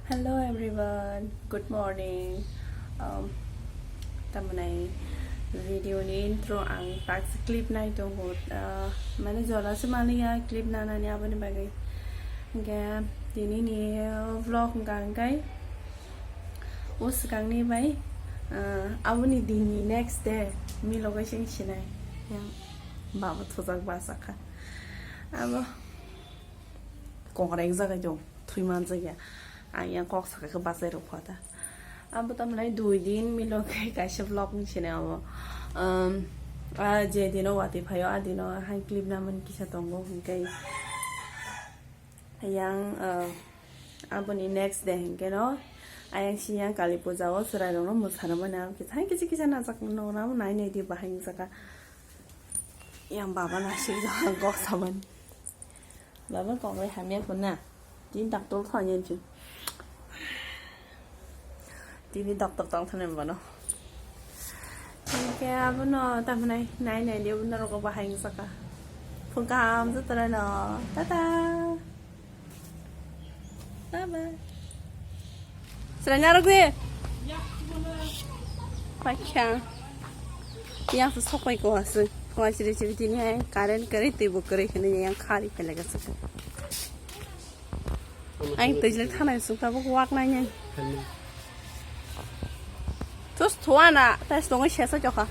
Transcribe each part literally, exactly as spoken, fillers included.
Hello everyone, good morning. Um, tamani video ni intro ang tak clip nai tongo. Uh, mane jora se maliya clip nanani aboni bagwi. Hingke tini ni vlog hingka hingkai o swkang ni bai, uh, aboni din ni next day milo kaisa sinai. Yang baba thujak basa kha. Abo kok rek jagai jong. Thui manjakya. Ang yang kok sakha khe bachai rok pha ta. Abo tamni dui din milo khe kaisa vlog ni sini abo. Um, a je dino watwi phaio, a dino hai clip namani kisa tongo hwnkhe yang, uh, aboni next day hwnkhe no ayang si yang kali puja o chwrai rok no mwsana mani abo kisa hai kisa kisa najak no nai nai di bahai wngjakha. Yang baba nasik kok samani. Baba kok bai hamya ko na. Tin doctor thanya chu. Tini doctor tong thane bono. Hingke abono tamnai nai nai di bono rok bahai wngjakha. Phung kaham jotono no. Tata. Bye bye. Sranya rok di. Paikha. Yang se sopai ko aswk. Phung chiri chiri tini hai current kwrwi twi bo kwrwi hwnwi yang khari phelaga saka. Ang twijlek thanai suk tabuk wak nai nai. Tus thuana, tas tongo sesa chokha.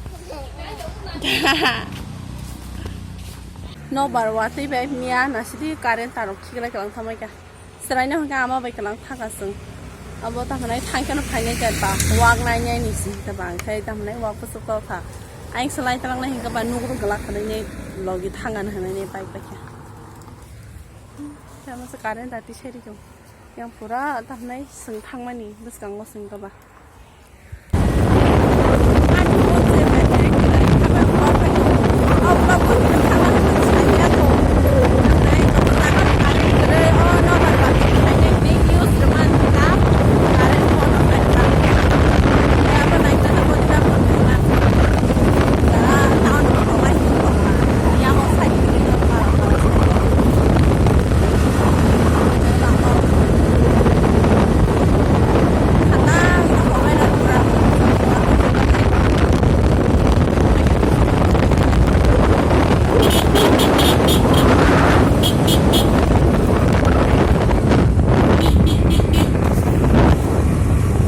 No bar watwi bai miya nasidi current tarok khiklai kalang thamai ka. Seraino hwnkha ama bai kalang thaka sung. Abo tamo nai thangkheno phainai ka ba wak nai nai ni si ta bang khai tamo nai wak kusuk tokha. Ang selai talang nai hwnkha ba nugru glak khanai nai logi thangan hanai nai pai pai kha. Tamo se current ati seri ko. Yang pura tamnai swng thangmani bwskango swng kaba.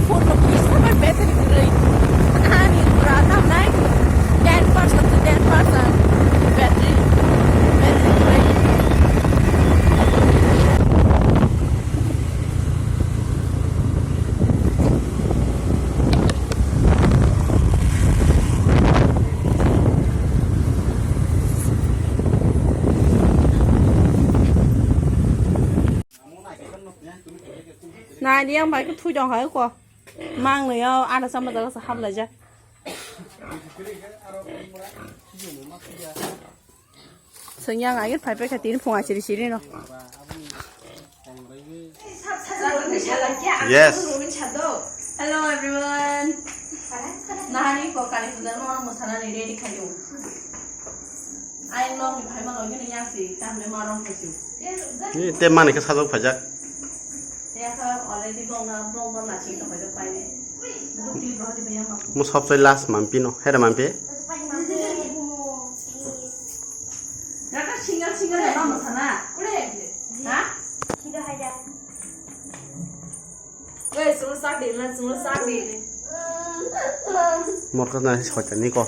Phone rok kisa bai battery kwrwi. Ani pura tamnai ten percent to ten percent battery, battery kwrwi. Nai di yang bai khe thui tong hai ko. Mang no yo ada sama jaga sa hap lai ja. Seng yang agir phai phai kha tini phung achiri chiri no. Yes. Hello everyone. Nahani ko kali puja no mosanani ready khayo. Ai no ni phai ma logi ni yang si tamne ma rong khayo. Ni te mani khe sajok phajak. Mo sobsai last mampi no, hera mampi. Morka na hoita ni ko.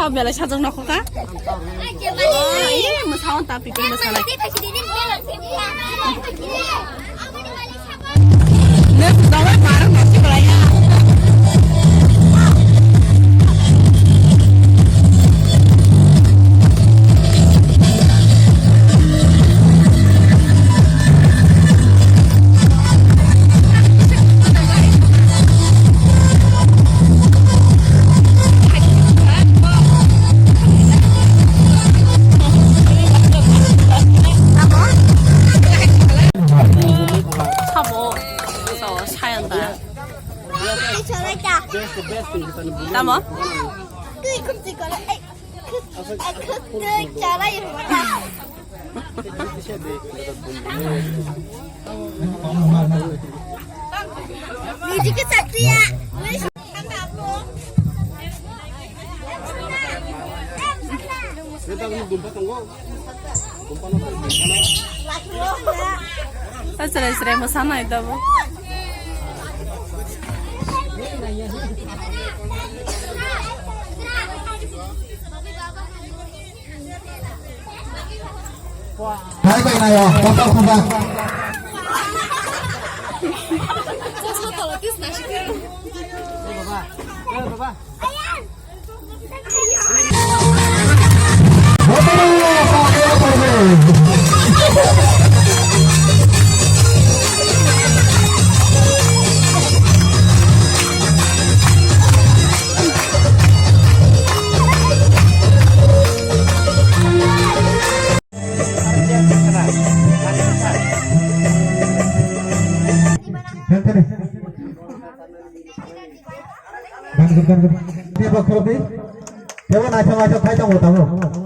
Belai sajak nokho ka? Ih, mwsa on ta pipi mwsa nai. Nep dawai barang nasi belai ya. Sabo, so, sayan da. Tamo? Srai srai mwsa nai tabuk. Hai bai nayo, kotor khumba. Tebo khulumdi. Tebo naithok naithok khai tongo tabuk.